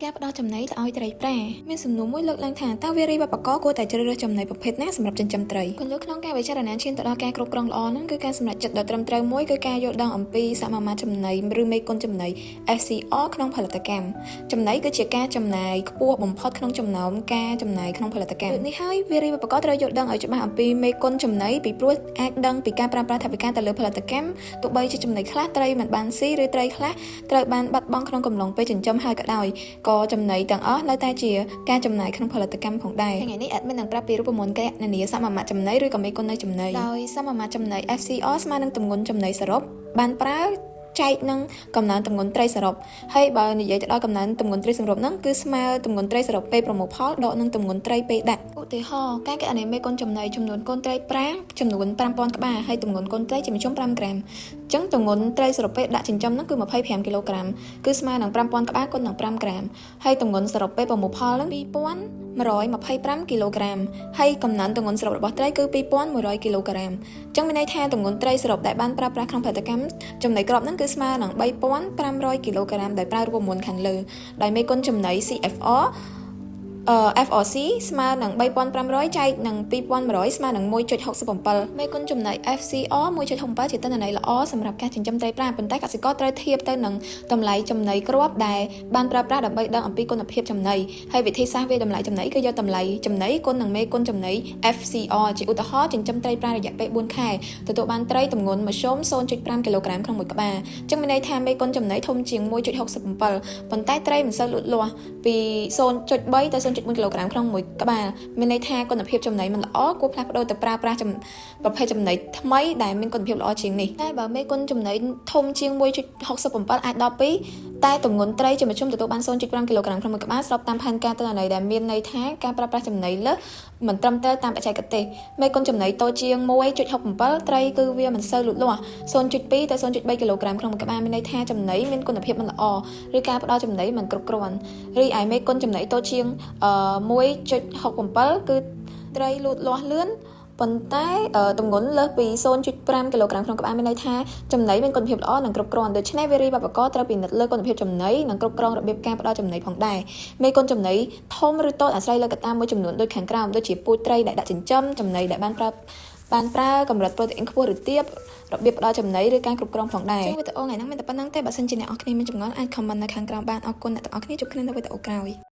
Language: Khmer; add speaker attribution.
Speaker 1: ការផ្ដល់ចំណីទៅឲ្យត្រីប្រាមានសំណួរមួយលើកឡើងថាតើវារីវប្បករគួរតែជ្រើសរើសចំណីប្រភេទណាសម្រាប់ចិញ្ចឹមត្រីគន្លឹះក្នុងការពិចារណាឈានទៅដល់ការគ្រប់គ្រងល្អហ្នឹងគឺការសម្រេចចិត្តដ៏ត្រឹមត្រូវមួយគឺការយល់ដឹងអំពីសមាមាត្រចំណីឬមេគុណចំណី FCR ក្នុងផលិតកម្មចំណីគឺជាការចំណាយខ្ពស់បំផុតក្នុងចំណោមការចំណាយក្នុងផលិតកម្មដូចនេះហើយវារីវប្បករត្រូវយល់ដឹងឲ្យច្បាស់អំពីមេគុណចំណីពីព្រោះអាចដឹងពីការប្រើប្រាស់ថវិកាទៅលើផលិតកម្មទោះបីជាចំណីខ្លះត្រីមិនបានស៊ីឬត្រីខ្លះត្រូវបានបាត់បង់ក្នុងកំឡុងពេលចិញ្ចឹមហើយក៏ដោយក៏ចំណីទាំងអស់នៅតែជាការចំណាយក្នុងផលិតកម្មផងដែរថ្ងៃនេះ admin នឹងប្រាប់ពីរូបមន្តគណនាសមាមាត្រចំណីឬក៏មេគុណនៃចំណីដោយសមាមាត្រចំណី FCR ស្មើនឹងទម្ងន់ចំណីសរុបបានប្រើចែកនឹងកំណើនទម្ងន់ត្រីសរុបហើយបើនិយាយទៅដល់កំណើនទម្ងន់ត្រីសរុបហ្នឹងគឺស្មើទម្ងន់ត្រីសរុបពេលប្រមូលផលដកនឹងទម្ងន់ត្រីពេលដាក់ឧទាហរណ៍ការគណនាមេគុណចំណីចំនួនកូនត្រីប្រាចំនួន5000ក្បាលហើយទម្ងន់កូនត្រីជាមធ្យម5ក្រាមអញ្ចឹងទម្ងន់ត្រីសរុបពេលដាក់ចិញ្ចឹមហ្នឹងគឺ25គីឡូក្រាមគឺស្មើនឹង5000ក្បាលគុណនឹង5ក្រាមហើយទម្ងន់សរុបពេលប្រមូលផលហ្នឹង2125គីឡូក្រាមហើយកំណើនទម្ងន់សរុបរបស់ត្រីគឺ2100គីឡូក្រាមអញ្ចឹងមានន័យថាទម្ងន់ត្រីសរុបដែលបានប្រើប្រាស់ក្នុងផលិតកម្មចំណីគ្រាប់ហ្នឹងគឺស្មើនឹង3500គីឡូក្រាមដោយប្រើរូបមន្តខាងលើដោយមេគុណចំណី CFR អឺ FRC ស្មើនឹង3500ចែកនឹង2100ស្មើនឹង1.67មេគុណចំណី FCR 1.67ជាទិន្នន័យល្អសម្រាប់ការចិញ្ចឹមត្រីប្រាប៉ុន្តែកសិករត្រូវធៀបទៅនឹងតម្លៃចំណីគ្រាប់ដែលបានប្រើប្រាស់ដើម្បីដឹងអំពីគុណភាពចំណីហើយវិធីសាស្ត្រវាយតម្លៃចំណីគឺយកតម្លៃចំណីគុណនឹងមេគុណចំណី FCR ជាឧទាហរណ៍ចិញ្ចឹមត្រីប្រារយៈពេល4ខែទទួលបានត្រីទម្ងន់មធ្យម0.5គីឡូក្រាមក្នុងមួយក្បាលអញ្ចឹងមានន័យថាមេគុណចំណីធំជាង1.67ប៉ុន្តែត្រីមិនសូវលូតលាស់ពី0.3ទៅ0.4គីឡូក្រាមក្នុងមួយក្បាលមានន័យថាគុណភាពចំណីមិនល្អគួរផ្លាស់ប្ដូរទៅប្រើប្រាស់ប្រភេទចំណីថ្មីដែលមានគុណភាពល្អជាងនេះតែបើមេគុណចំណីធំជាង1.67អាចដល់2តែទម្ងន់ត្រីជាមធ្យមទទួលបាន0.5គីឡូក្រាមក្នុងមួយក្បាលស្របតាមផែនការទិន្នន័យដែលមានន័យថាការប្រើប្រាស់ចំណីលើសមិនត្រឹមត្រូវតាមបច្ចេកទេសមេគុណចំណីតូចជាង1.67ត្រីគឺវាមិនសូវលូតលាស់0.2ទៅ0.3គីឡូក្រាមក្នុងមួយក្បាលមានន័យថាចំណីមានគុណភាពមិនល្អឬការផ្ដល់ចំណីមិនគ្រប់គ្រាន់រីឯមេគុណចំណីតូចជាង1.67គឺត្រីលូតលាស់លឿនប៉ុន្តែទម្ងន់លើសពី0.5គីឡូក្រាមក្នុងក្បាលមានន័យថាចំណីមានគុណភាពល្អនិងគ្រប់គ្រាន់ដូច្នេះវារីវប្បករត្រូវពិនិត្យលើគុណភាពចំណីនិងគ្រប់គ្រងរបៀបការផ្ដល់ចំណីផងដែរមេគុណចំណីធំឬតូចអាស្រ័យលើកត្តាមួយចំនួនដូចខាងក្រោមដូចជាពូជត្រីដែលដាក់ចិញ្ចឹមចំណីដែលបានប្រើកម្រិតប្រូតេអ៊ីនខ្ពស់ឬទាបរបៀបផ្ដល់ចំណីឬការគ្រប់គ្រងផងដែរចឹងវីដេអូថ្ងៃនេះមានតែប៉ុណ្ណឹងទេបើសិនជាអ្នកទាំងអស់គ្នាមានចម្ងល់អាច comment នៅខាងក្រោមបានអរគុណអ្នកទាំងអស់គ្នាជួបគ្នានៅវីដេអូក្រោយ។